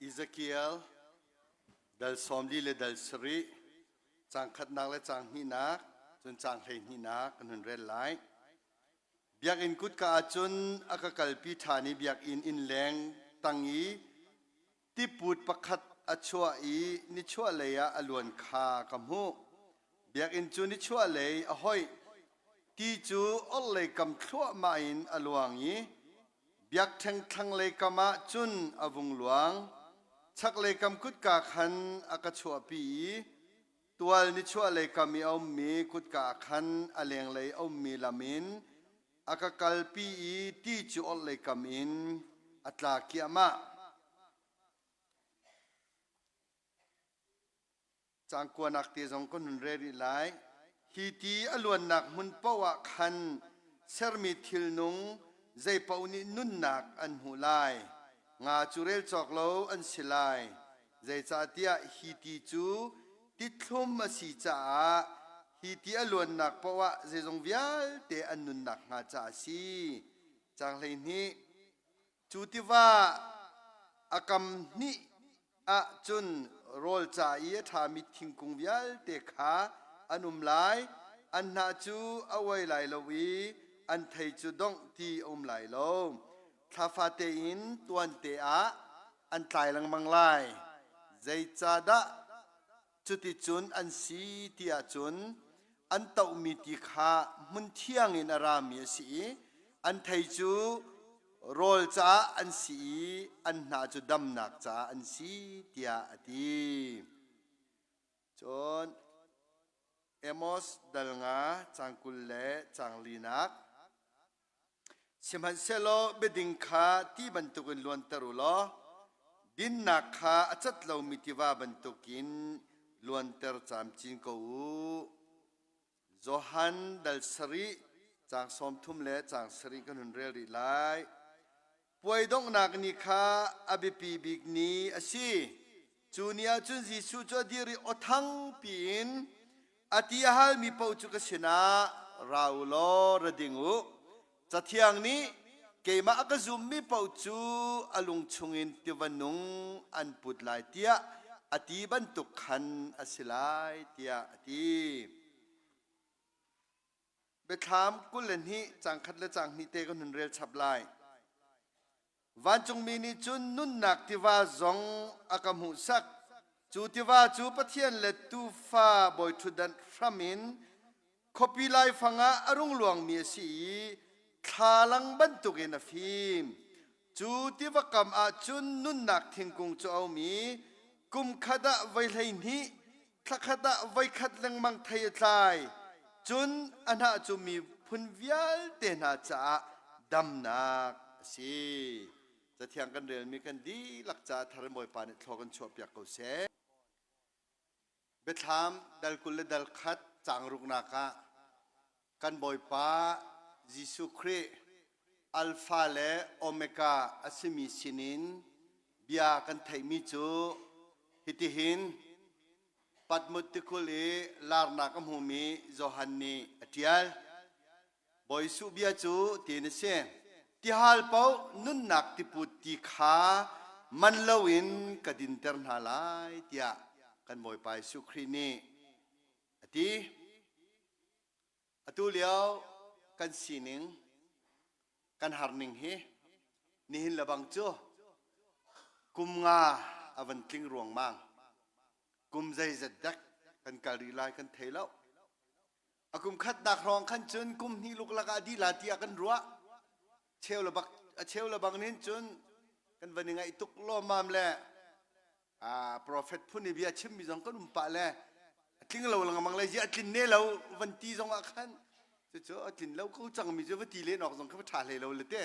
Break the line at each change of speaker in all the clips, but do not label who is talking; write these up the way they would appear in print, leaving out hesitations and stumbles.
Ezekiel dal 40 le dal sarih caang khatnak le caang hnihnak cun caang hleihnihnak kan hun rel lai. Biakinn kutka ah cun a ka kalpi ṭhan i biakinn innleng tang i tiput pakhat a chuah i nichuahlei ah a luan kha ka hmuh. Biakinn cu nichuahlei a hoih. Ti cu orhlei kam thluahmah in a luang i biakṭheng thlanglei kam ah cun a vung luang. Chaklei kam kutka khan a ka chuahpi i tual nichuahlei kam i a ummi kutka ah khan a lenglei a ummi lam in a ka kalpi i ti cu orhlei kam in a tla kiahmah. Caang kuanak te zong kan hun rel rih lai. Hi ti a luannak hmun paoh ah khan sermi thilnung zeipaoh nih nunnak an hmuh lai. Nga cu rel cawk lo an si lai. Zeicahtiah hi ti cu tithlum a si caah hi ti a luannak paoh ah zeizong vialte an nunnak hnga caah a si. Caang 12 Cu tiva a kam hnih ah cun rawl ca i a ṭhami thingkung vialte kha an um lai. An hnah cu a uai lai lo i an thei cu dongh ti a um lai lo. Thla fate in tuante ah an tlai lengmang lai. Zeicahdah Cuticun an si ti ahcun an tohmi ti kha hmun thiang in a rami a si i an thei cu rawl caah an si i an hnah cu damnak caah an si tiah a ti. Cun Amos dal nga cang 20 le cang linak Sihmanhsehlaw biading kha ti bantukin luanter u law dinnak kha a cat lomi tiva bantukin luanter camcin ko u. Johan dal sarih caang 30 le caang sarih kan hun rel rih lai. Puai donghnak ni kha a biapi bik ni a si. Cu ni ah cun Jesuh cu a dir i aw thang piin a ti a halmi paoh cu ka sinah ra u law ra ding u. Cathiang nih keimah a ka zummi paoh cu a lung chungin tiva nung an put lai tiah a ti bantuk khan a si lai tiah a ti. Biathlam 22 caang khat le caang hnih te kan hun rel chap lai. Vancungmi nih cun nunnak tiva zong a ka hmuhsak. Cu tiva cu Pathian le Tuufa bawiṭhutdan hram in khuapi laifang ah a rung luangmi a si i thlalang bantukin a fim. Cu tiva kam ah cun nunnak thingkung cu a um i kum khat ah voi 12 thlakhat ah voikhat lengmang thei a tlai. Cun a hnah cu miphun vialte hna caah damnak a si. Cathiang kan relmi kan dihlak caah thar in Bawipa nih thlaw kan chuahpiak ko seh. Biathlam dal 20 le dal khat caang ruknak ah kan Bawipa Jesuh Khrih Alpha le Omega a simi sinin bia kan theihmi cu hitihin Patmos tikulh i larnak a hmumi Johan nih a ṭial. Bawi Jesuh bia cu tiin a si. Tihal paoh nunnak tiput ti kha man loin ka dinter hna lai tiah kan Bawipa Jesuh Khrih nih a ti. Atu lio kan sining, kan harning hi nihin lebang cu kum nga a van tling ruangmang. Kum zeizat dek kan kal rih lai kan thei lo. A kum khatnak hrawng khan cun kum hnih luklak ah dih la tiah kan ruah. Cheu le bak a cheu le bang nin cun kan van i ngaih tuk lawmmam le prophet phun i bia chimmi zong kan um pah le a tling lo lengmang le zia a tlin ne lo van ti zong ah khan cucu a tlin lo ko cangmi cu va ti len awk zong kha va ṭha hlei lo le te.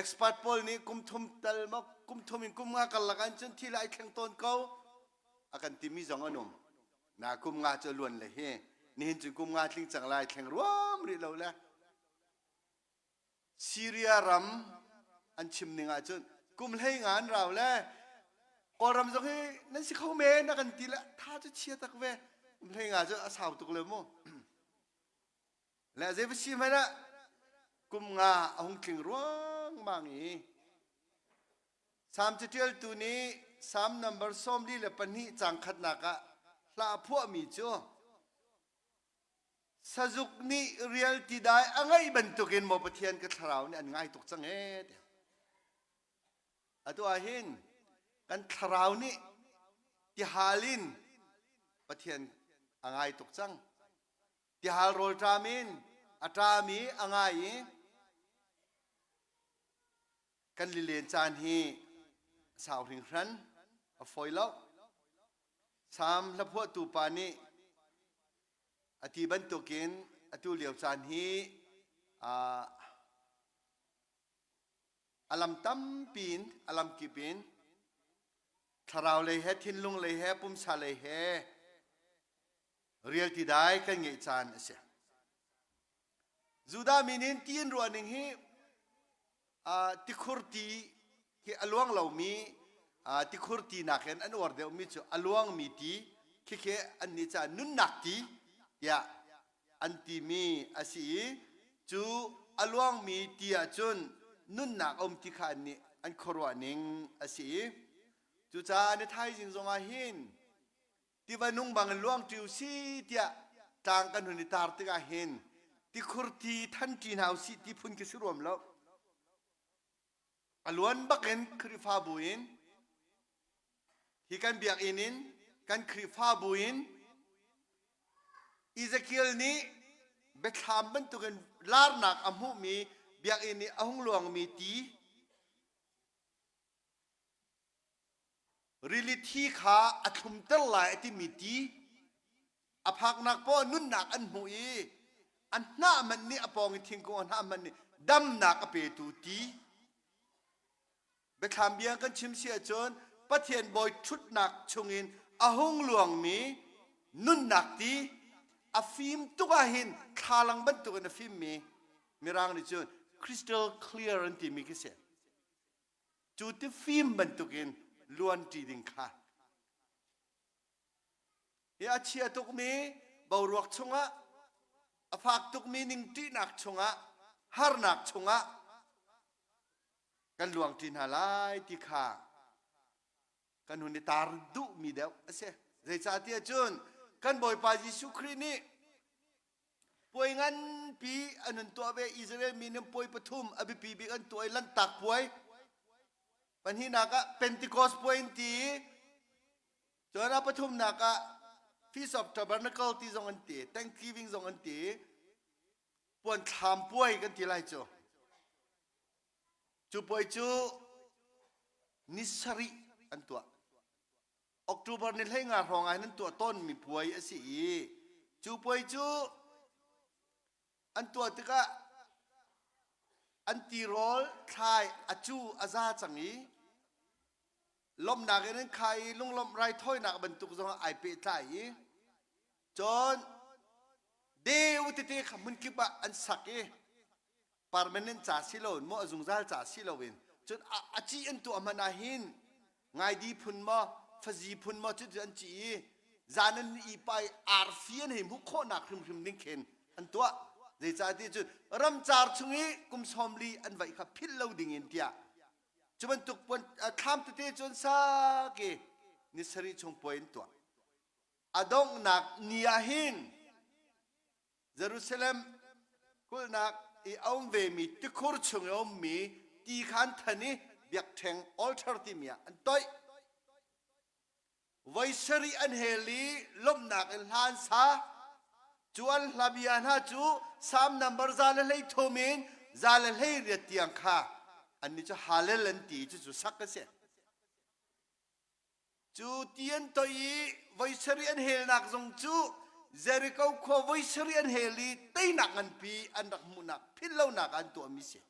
Expert pawl nih kum thum tal maw kum thum in kum nga karlak ah cun thil ai thleng tawn ko a kan timi zong an um. Na kum nga cu luan le hi nihin cun kum nga tling cang lai thleng ruam rih lo le Syria ram an chim ning ahcun kum hlei nga an rau le Kawlram zong hi nan si kho men a kan ti le tha cu chia tak ve kum hlei nga cu a sau tuk le mu. Le zei va si hmanh ah kum nga a hung tling ruangmang i. Salm caṭialtu nih Salm nambar 42 caang khatnak ah hla a phuahmi cu sazuk nih rial tidai a ngaih bantukin maw Pathian ka thlarau nih an ngai tuk cang ee ti. Atu ah hin kan thlarau nih tihal in Pathian a ngai tuk cang. Tihal rawlṭam in a ṭam i a ngai i kan lilen caan hi a sau hringhran, a fawi lo. Salm hlaphuahtu pa nih a ti bantukin atu lio caan hi a lam tampi in a lamkip in thlarau lei he thinlung lei he pumsa lei he rialti dai kan ngeih caan a si. Judah mi nih ti an ruah ning hi tikhur ti hi a luang lomi tikhur ti nakin an uar deuhmi cu a luangmi ti khikhi an nih caah nunnak ti tiah an timi a si i cu a luangmi ti ahcun nunnak a um ti kha an nih an khuaruah ning a si i cucaah ni thaizing zongah hin tiva nung bang in luang ṭi u si tiah tlang kan hun i tar tikah hin tikhur ti than ṭi hna u sih ti phun khi si ruam lo. A luan bakin Khrihfabu in hi kan biakinn in kan Khrihfabu in Ezekiel nih biathlam bantukin larnak a hmuhmi biakinn i a hung luangmi ti Rili thi kha a thlumter lai a timi ti a phaknak poah nunnak an hmuh i a hnah hmanh nih a pawng i thingkung a hnah hmanh nih damnak a petu ti. Biathlam bia kan chim si ahcun Pathian bawi ṭhutnak chungin a hung luangmi nunnak ti a fim tuk ahhin thlalang bantukin a fimmi Mirang nih cun crystal clear an timi khi si. Cu tifim bantukin luanṭi ding kha hi a chia tukmi boruak chungah a fak tukmi ningṭihnak chungah harnak chungah kan luangṭi hna lai ti kha kan hun i tar duhmi deuh a si. Zeicahtiah cun kan Bawipa Jesuh Khrih nih Puai nganpi an hun tuah ve. Israel mi nih puai pathum a biapi bik an tuah i Lanhtak puai. Pahnihnak ah Pentecost puai an ti i cun a pathumnak ah Feast of Tabernacle ti zong an ti, Thanksgiving zong an ti. Puan thlam puai kan ti lai cu. Cu puai cu ni sarih an tuah. October ni 15 hrawng ah nan tuah tawnmi puai a si i cu puai cu an tuah tikah an tirawl thlai a cu a za cang i lawmhnak in an khai i lunglawmh raithawinak bantuk zong ai pehtlai i cun deu tete kha hmunkip ah an sak i permanent ca si loin maw a zungzal ca si loin cun a ci an tuah hmanh ah hin ngaidi phun maw fazi phun maw cu an ci i zan an i pai arfi an hei hmuh khawhnak hrimhrim ding khin an tuah zeicahtiah cun ramcar chung i kum 40 an vaih kha philh lo ding in tiah cu bantuk puan thlam tete cun sak i ni sarih chung puai an tuah a donghnak ni ah hin Jerusalem kulhnak i a um vemi tikhur chung i a ummi ti kha an than i biakṭheng altar timi ah an toih. Voi sarih an hel i lawmhnak in hla an sa. Cu an hla bia hna cu Salm nambar 133 in 118 tiang kha annih cu Hallel an ti i cucu sak a si. Cu ti an toih i voi sarih an helnak zong cu Jericho khua voi sarih an hel i teinak nganpi an rak hmuhnak philhlonak ah an tuahmi si.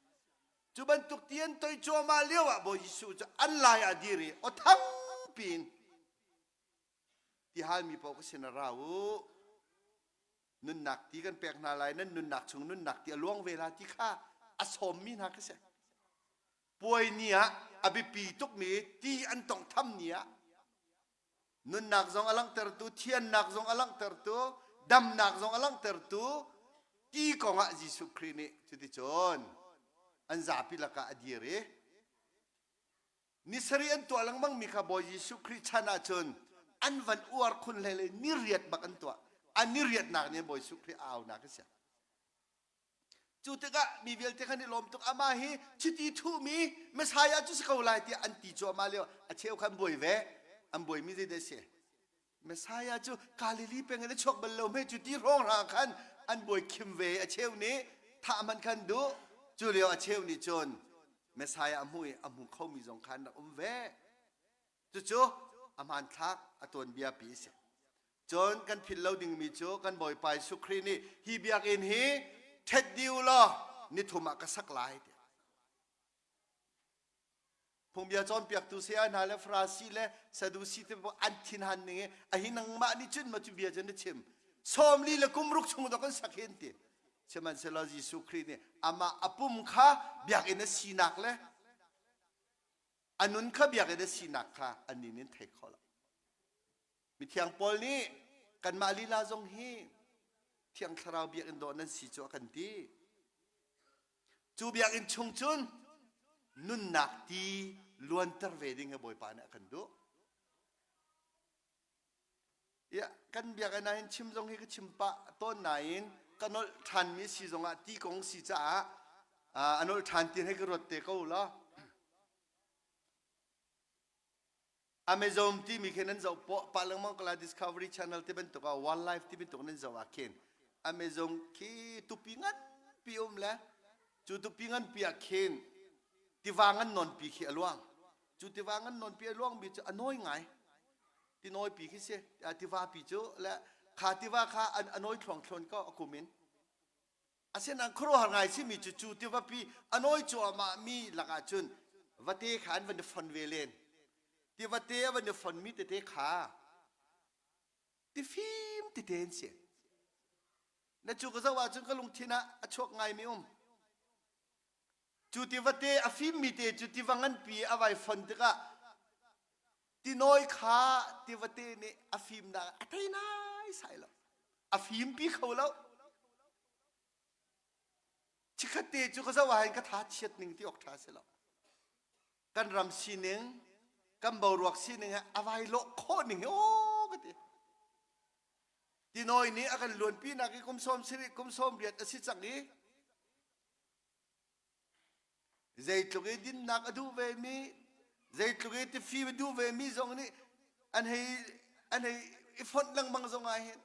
Cu bantuk ti an toih cuahmah lio ah Bawi Jesuh cu an lai ah dir i aw thangpi in ti halmi paoh ka sin ah ra u. Nunnak ti kan pek hna lai, nan nunnak chung nunnak ti a luang ve la ti kha a sawmmi hna khi si. Puai ni ah a biapi tukmi ti an tawnghtham ni ah nunnak zong a langhtertu, thiannak zong a langhtertu, damnak zong a langhtertu ti kong ah Jesuh Khrih nih cuticun an zapi lakah a dir i. Ni sarih an tuah lengmang mi kha Bawi Jesuh Khrih chan ahcun an van uar khun hlei le ni riat bak an tuah. An ni riatnak nih Bawi Jesuh Khrih a aunak a si. Cu tikah mi vialte khan i lawm tuk amah hi chiti thuhmi Messiah cu si ko lai tiah an ti cuahmah lio a cheu khan buai ve. An buaimi zeidah a si? Messiah cu Galilee peng in a chuak bal lo hme cu ti hrawng hna khan an buai khim ve a cheu nih thah hmanh khan duh cu lio a cheu nih cun Messiah a hmu i a hmu khomi zong khan rak um ve cucu a hmanthlak a tuanbia pi a si cun kan philh lo dingmi cu kan Bawipa Jesuh Khrih nih hi biakinn hi ṭhet dih u law nithum ah ka sak lai tiah Phungbia cawnpiaktu saya hna le Farasi le Sadusi te an thinhan ning i a hi nangmah nih cun ma cu bia cu na chim 40 le kum ruk chung dok an sak hin ti sihmanhsehlaw Jesuh Khrih nih amah a pum kha biakinn a sinak le a nun kha biakinn a sinak kha annih nih an thei kho lo mithiang Paul nih kanmah lila zong hi Thiang Thlarau biakinn dawh nan si cu a kan ti Cu biakinn chung cun nunnak ti luanter ve ding hi Bawipa nih a kan duh. Ya, kan biakinn ah hin chim zong hi ka chim pah tawn nain ka nolh ṭhanmi si zongah ti kong si caah a nolh ṭhan ti hei ka ruat te ko law. Amazon timi khi nan zoh pah lengmang ko lai Discovery Channel ti bantuk ah wildlife ti bantuk nan zoh ah khin Amazon khi tupi nganpi um le cu tupi nganpi ah khin tiva ngan nawnpi khi a luang cu tiva ngan nawnpi a luangmi cu a nawi ngai tinawi pi khi si tiva pi cu le kha tiva kha a nawi thluang thluan ko a kum in Asinain khuaruahhar ngai simi cu cu tivapi a nawi cuahmah mi lakah cun vate kha an van i fon ve len. Tivate a van i fonmi tete kha tifim tete an si. Na cu ka zoh ahcun ka lungthin ah a chuak ngaimi um. Cu tivate a fimmi te cu tiva nganpi a vai fon tikah tinawi kha tivate nih a fimnak a thei nai sai lo. A fimpi kho lo. Chikkhat te cu ka zoh ahhin ka tha chiat ning ti awk ṭha si lo. Kan ram sining, kan boruak sining he a vai lawh khawh ning hi aw ka ti. Tinawi nih a kan luanpi nak i kum sawm sarih kum sawm riat a si cang i zeitluk i dinnak a duh vemi zeitluk i tifim a duh vemi zong nih an hei an hei i fonh lengmang zong ah hin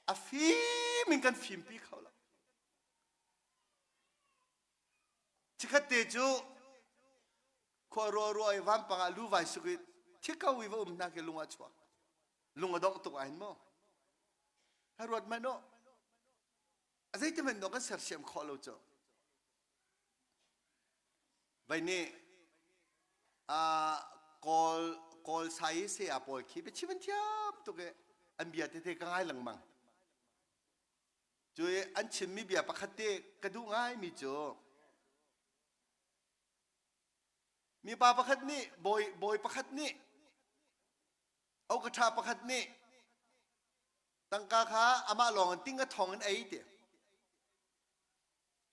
a fim in kan fimpi kho lo chikhat te cu khua rua rua i vampang ah lu vai suk i thiko i va um hna khi lung ah chuak lung a dongh tuk ah hin maw ha ruat manh u a zeiti hmanh dong kan sersiam khawh lo cu Vai nih kawl kawl sai saya pawl khi biachim an thiam tuk i an bia tete ka ngai lengmang. Cu i an chimmi bia pakhat te ka duh ngaimi cu mipa pakhat nih bawi bawi pakhat nih okaṭha pakhat nih tangka kha amah lawng in ting a thong in ei ti.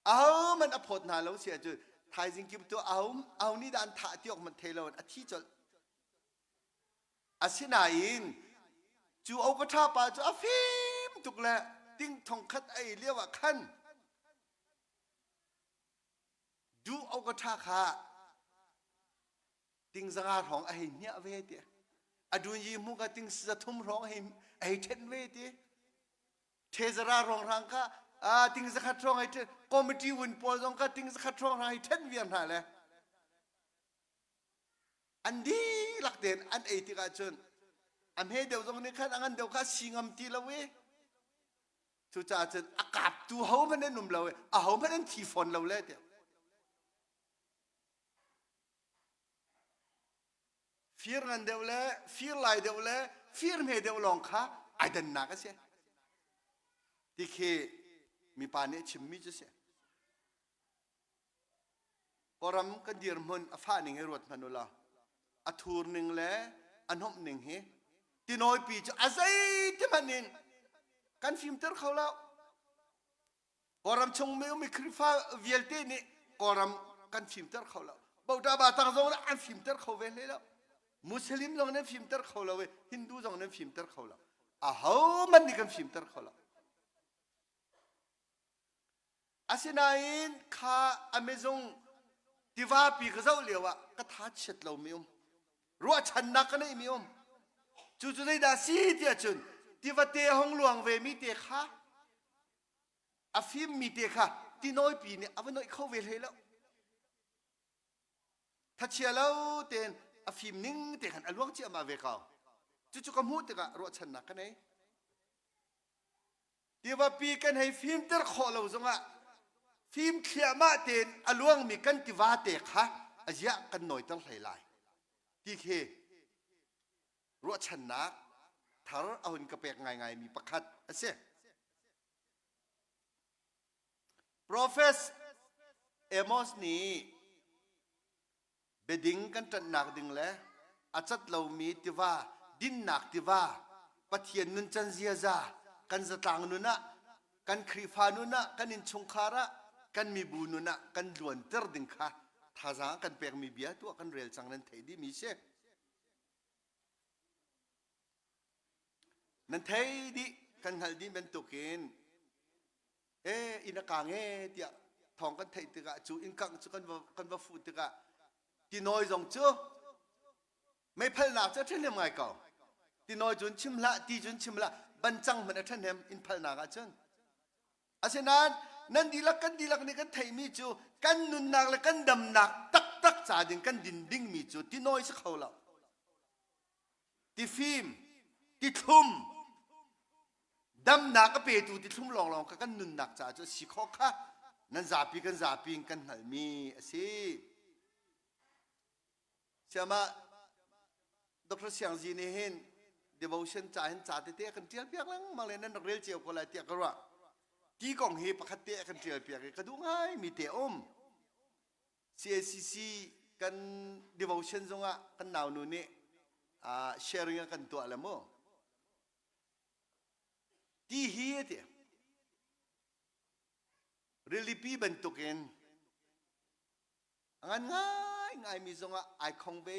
Ahohmanh a phawt hna lo si ahcun thaizing kip tu aho aho nih dah an thah ti awk hmanh thei lo in a thi colh. Asinain cu oka pa cu a fim tuk le ting thong khat a ei lio ah khan duh oka ṭha kha ting zanga hrawng a hei hniah ve ti. A dun yi hmu kha ting zathum hrawng a hei a hei ṭhen ve ti. Thezara rongrang kha ting zakhat hrawng hei ṭhen committee vun pawl zong kha ting zakhat hrawng hei ṭhen viar hna le an dihlak tein an ei tikah cun a hme deuh zong nih khan a ngan deuh kha si ngam ti lo i cucaah cun a kaptu ho hmanh an um lo i a ho hmanh an thi fawn lo le tiah Fir ngan deuh le fir lai deuh le fir hme deuh lawng kha ai dannak a si. Ti khi mipa nih a chimmi cu si. Kawlram kan dirhmun a fah ning hi ruat hmanh u law a thur ning le a hnomh ning hi tinawipi cu a zeiti hmanh in kan fimter kho lo. Kawlram chung mi ummi Khrihfa vialte nih Kawlram kan fimter kho lo. Bota ba tang zong an fimter kho ve hlei lo. Muslim zong nan fimter kho lo i Hindu zong nan fimter kho lo. Aho man nih kan fimter kho lo. Asinain kha Amazon tivapi ka zoh lio ah ka tha chiat lomi um. Ruahchannak ka neihmi um. Cu cu zeidah si tiah cun tivate hong luang vemi te kha a fimmi te kha tinawipi nih a va noih kho ve hlei lo. Thachia lo tein a fim ning te khan a luang ciahmah ve ko. Cucu ka hmuh tikah ruahchannak ka nei. Tivapi kan hei fimter khawh lo zongah fim thliahmah tein a luangmi kan tiva te kha a ziah kan nawiter hlei lai ti khi ruahchannak thar a hun ka pek ngaingaimi pakhat a si. Profes Amos nih Biading kan ṭanhnak ding le a cat lomi tiva, dinnak tiva, Pathian nuncan ziaza, kan zatlang nun ah, kan Khrihfa nun ah, kan innchungkhar ah, kan mibu nun ah kan luanter ding kha thazaang kan pekmi bia tuah kan rel cang nan theih dihmi si. Nan thei dih, kan hngalh dih bantukin e inn a kang e tiah thawng kan theih tikah cu inn kangh cu kan va kan va fuh tikah tinawi zong cu meiphalnak cu a ṭhahnem ngai ko tinawi cun chim hlah ti cun chim hlah bancang hmanh a ṭhahnem inn phalnak ah cun asinain nan dihlak kan dihlak nih kan theihmi cu kan nunnak le kan damnak taktak ca ding kan din dingmi cu tinawi si kho lo tifim tithlum damnak a petu tithlum lawnglawng kha kan nunnak caah cu si khawh kha nan zapi kan zapi in kan hngalhmi a si. Siama Dr. Siang Zi nih hin devotion ca hin ca tete a kan ṭial piak lengmang le nan rak rel cio ko lai tiah ka ruah. Ti kong hi pakhat te a kan ṭial piak i ka duh ngaimi te a um. CACC kan devotion zongah kan naunu nih sharing a kan tuah le mu. Ti hi a ti. Rilipi bantukin a ngan ngaingaimi zongah ai khong ve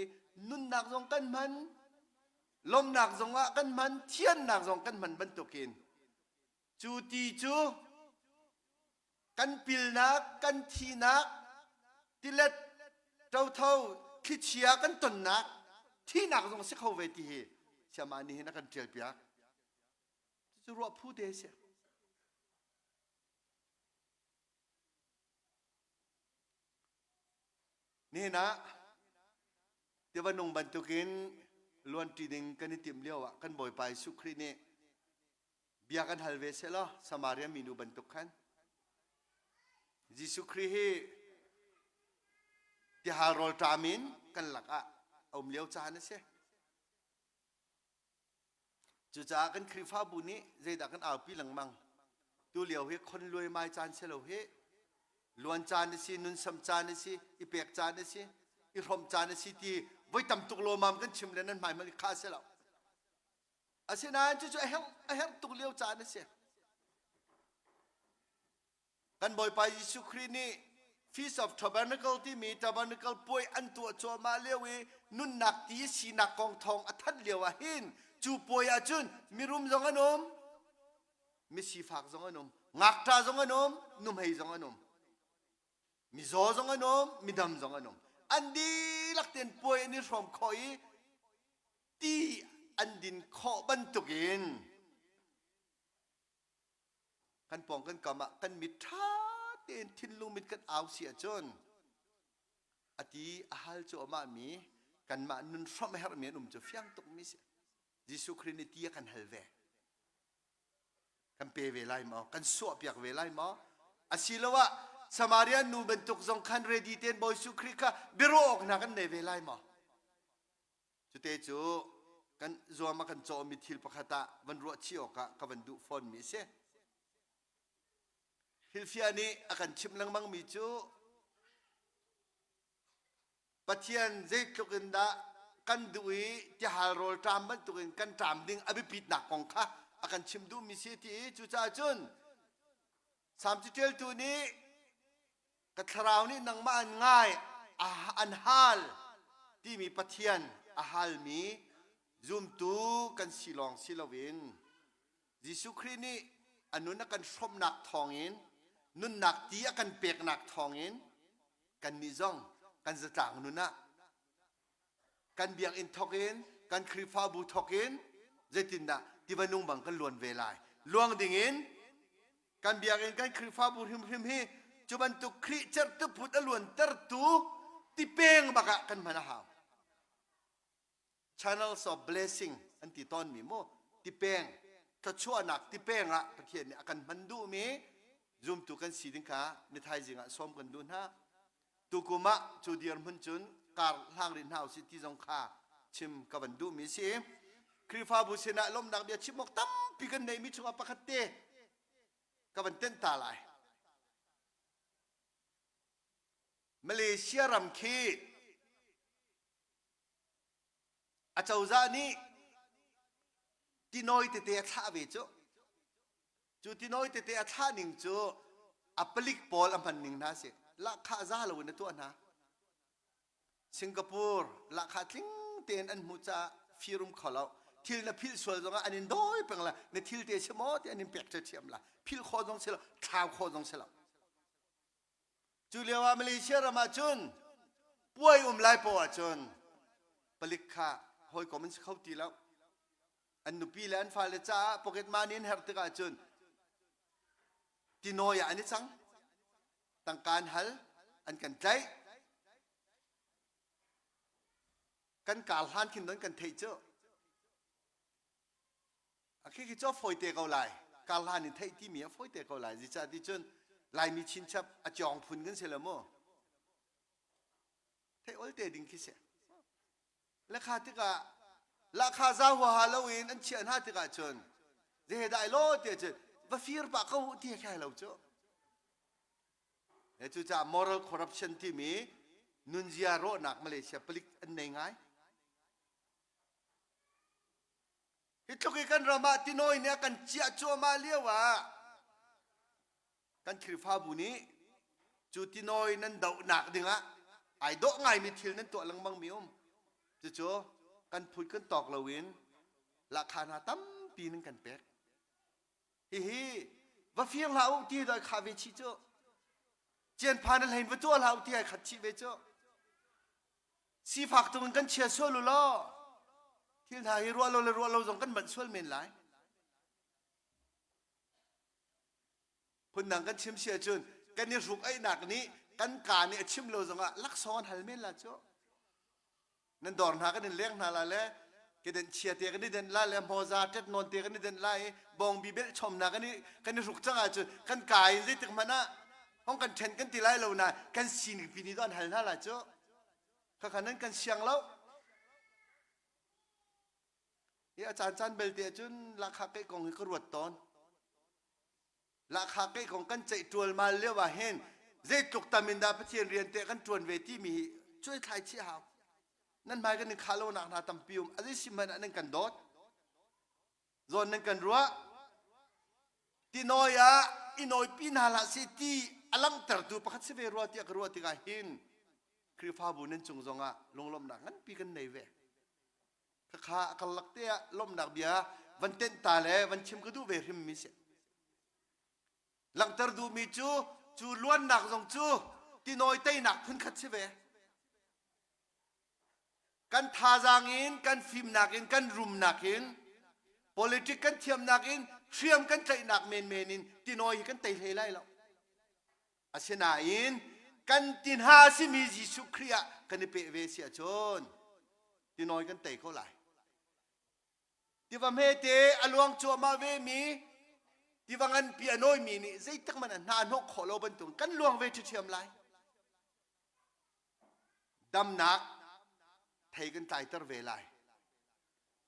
nunnak zong kan hman lawmnak zongah kan hman thiannak zong kan hman bantukin cu ti cu kan pilnak kan thihnak tilet ṭotho thlichia kan tonnak thihnak zong si kho ve ti hi siama nih hin a kan ṭial piak cucu ruah phu te si nihin ah tiva nung bantukin luanṭi ding kan i timh lio ah kan Bawipa Jesuh Khrih nih bia kan hal ve seh law Samaria minu bantuk khan Jesuh Khrih hi tihal rawl ṭam in kan lakah a um lio caan a si. Cucaah kan Khrihfabu nih zeidah kan aupi lengmang. Tu lio hi khon luai mai caan si lo hi. Luan caan a si, nunsam caan a si, i pek caan a si, i hrawmh caan a si ti voi tam tuk lawmam kan chim le nan hmai hmanh kha si lo. Asinain cucu a herh, a herh tuk lio caan a si. Kan Bawipa Jesuh Khrih nih Feast of Tabernacle timi Tabernacle puai an tuah cuahmah lio i nunnak ti sinak kong thawng a thanh lio ah hin cu puai ah cun mirum zong an um, misifak zong an um, ngakṭah zong an um, nuhmei zong an um, mizaw zong an um, midam zong an um. An dihlak tein puai an i hrawm khawh i ti an din khawh bantukin kan pawng kan kam ah kan mit ṭha tein thinlung mit kan au si ahcun a ti a hal cuahmah mi kanmah nun hrawmh a herhmi an um cu fiang tukmi si Jesuh Khrih nih ti a kan hal ve kan pe ve lai maw kan suahpiak ve lai maw asiloah Samaria nu bantuk zong khan ready tein Bawi Jesuh Khrih kha biaruah awk hna kan nei ve lai maw Cute cu kan zuam a kan cawhmi thil pakhat ah van ruah chih awkah ka van duh fawnmi a si. Hilfia nih a kan chimh lengmangmi cu Pathian zeitluk in dah kan duh i tihal rawl ṭam bantukin kan ṭam ding a biapitnak kong kha a kan chim duhmi si ti i cucaah cun Salm caṭialtu nih ka thlarau nih nangmah an ngai. an hal timi Pathian a halmi zumtu kan si lawng si loin Jesuh Khrih nih a nun a kan hrawmhnak thawngin nunnak ti a kan peknak thawngin kannih zong kan zatlang nun ah kan biakinn thawk in kan Khrihfabu thawk in zeitindah tiva nung bang kan luan ve lai luang dingin kan biakinn kan Khrihfabu hrimhrim hi cu bantuk Khrih cerhtuput a luantertu tipeng bak ah kan hman a hau channels of blessing an ti tawnmi mu tipeng thluachuahnak tipeng ah Pathian nih a kan hman duhmi zumtu kan si ding kha ni thaizing ah sawm kan duh hna tukum ah cu dirhmun cun kar hlang rih hna usih ti zong kha chim ka van duhmi si Khrihfabu sinah lawmhnak bia chim awk tampi kan neihmi chungah pakhat te ka van tenh ta lai Malaysia ram khi Acozah nih tinawi tete a thlah ve cu. Cu tinawi tete a thlah ning cu a palik pawl a hman ning hna si. Lahkhah za loin a tuah hna. Singapore lahkhah tling tein an hmuh caah fir um kho lo. Thil na philh sual zongah an in dawi peng la. Na thil te si maw ti an in pek ṭhiam la. Philh khawh zong si lo, thlau khawh zong si lo. Cu lio ah Malaysia ram ah cun puai um lai poah ahcun palik kha hawikom an si kho ti lo. An nupi le an fale caah pocket money an herh tikah cun tinawi ah an i cang. Tangka an hal, an kan tlaih. Kan kar hlan khin don kan theih cu. Khi khi cu a fawite ko lai. Karhlan in theih timi a fawite ko lai. Zeicah ti cun Laimi chinchap a cawng phun kan si lo mu. Theih ol te ding khi si. Lekha tikah lahkha za huaha loin an chiah hna tikah cun zehe dah law ti cun va fir pah ko ti he lo cu. Cucaah moral corruption timi nunzia rawhnak Malaysia palik an nei ngai. Hi tluk i kan ram ah tinawi nih a kan ciah cuahmah lio ah kan Khrihfabu nih cu tinawi nan dohnak dingah ai dawh ngaimi thil nan tuah lengmang mi um. Cucu kan phut kan tawk loin lahkhah hna tampi nan kan pek. Hihi va fir hlah u ti doi khah ve chih cu. Cianphan a hlein va tuah hlah u ti ai khat chih ve cu. Sifak tung in kan chia sual u law thil hna hi ruah lo le ruah lo zong kan manh sual men lai. Phundang kan chim si ahcun kan i hruk aihnak nih kan kaa nih a chim lo zongah laksawng an hal men la cu. Nan dawr hna kan in leng hna la le kedenh chia te kan i denh la le hmawza tet nawn te kan i denh la i bawngbi belh chom hna kan i kan i hruk cang ahcun kan kaa in zeitik hmanh ah hong kan ṭhen kan ti lai lo na kan sining pi nih an hal hna la cu. Khakha nan kan siang lo. Hi a caan caan belte ahcun lahkhah keih kong hi ka ruat tawn. Lahkhah keih kong kan ceih ṭualmal lio ah hin zeitluk tam in dah Pathian rian te kan ṭuan ve timi hi cuai thlai chih hau. Nan hmai kan in khah lonak hna tampi um. A zei si hmanh ah nan kan dawt. Zawn nan kan ruah. Tinawi ah i nawipi hna hlah seh ti a langhtertu pakhat si ve rua tiah ka ruah tikah hin Khrihfabu nan cung zongah lunglawmhnak nganpi kan nei ve. Khakha a karlak te ah lawmhnak bia van tenh ta le van chim ka duh ve hrim mi si. Langhter duhmi cu cu luannak zong cu tinawi teinak phunkhat si ve. Kan thazaang in, kan fimnak in, kan rumnak in, politic kan thiamnak in, hriam kan tlaihnak menmen in tinawi hi kan tei hlei lai lo. Asinain kan ti hna simi Jesuh Khrih ah kan i peh ve si ahcun tinawi kan tei ko lai. Tiva hmete a luang cuahmah ve mi tiva nganpi a nawimi nih zeitik hmanh ah hna hnawh khawh lo bantuk kan luang ve ṭhiṭhiam lai. Damnak thei kan tlaiter ve lai.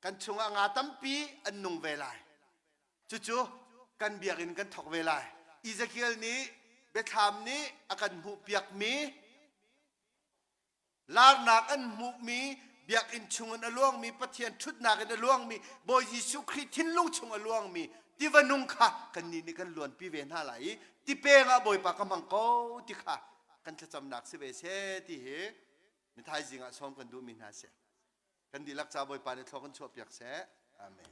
Kan chungah nga tampi an nung ve lai. Cucu kan biakinn kan thawk ve lai. Ezekiel nih biathlam nih a kan hmuhpiakmi larnak an hmuhmi biakinn chungin a luangmi Pathian ṭhutnak in a luangmi Bawi Jesuh Khrih thinlung chung a luangmi tiva nung kha kannih nih kan luanpi ve hna lai i tipeng ah Bawipa ka hmang ko ti kha. kan thlacamnak si ve seh ti hi mithaizing ah sawm kan duhmi hna si. Kan dihlak ca Bawipa nih thlua kan chuahpiak seh. Amen.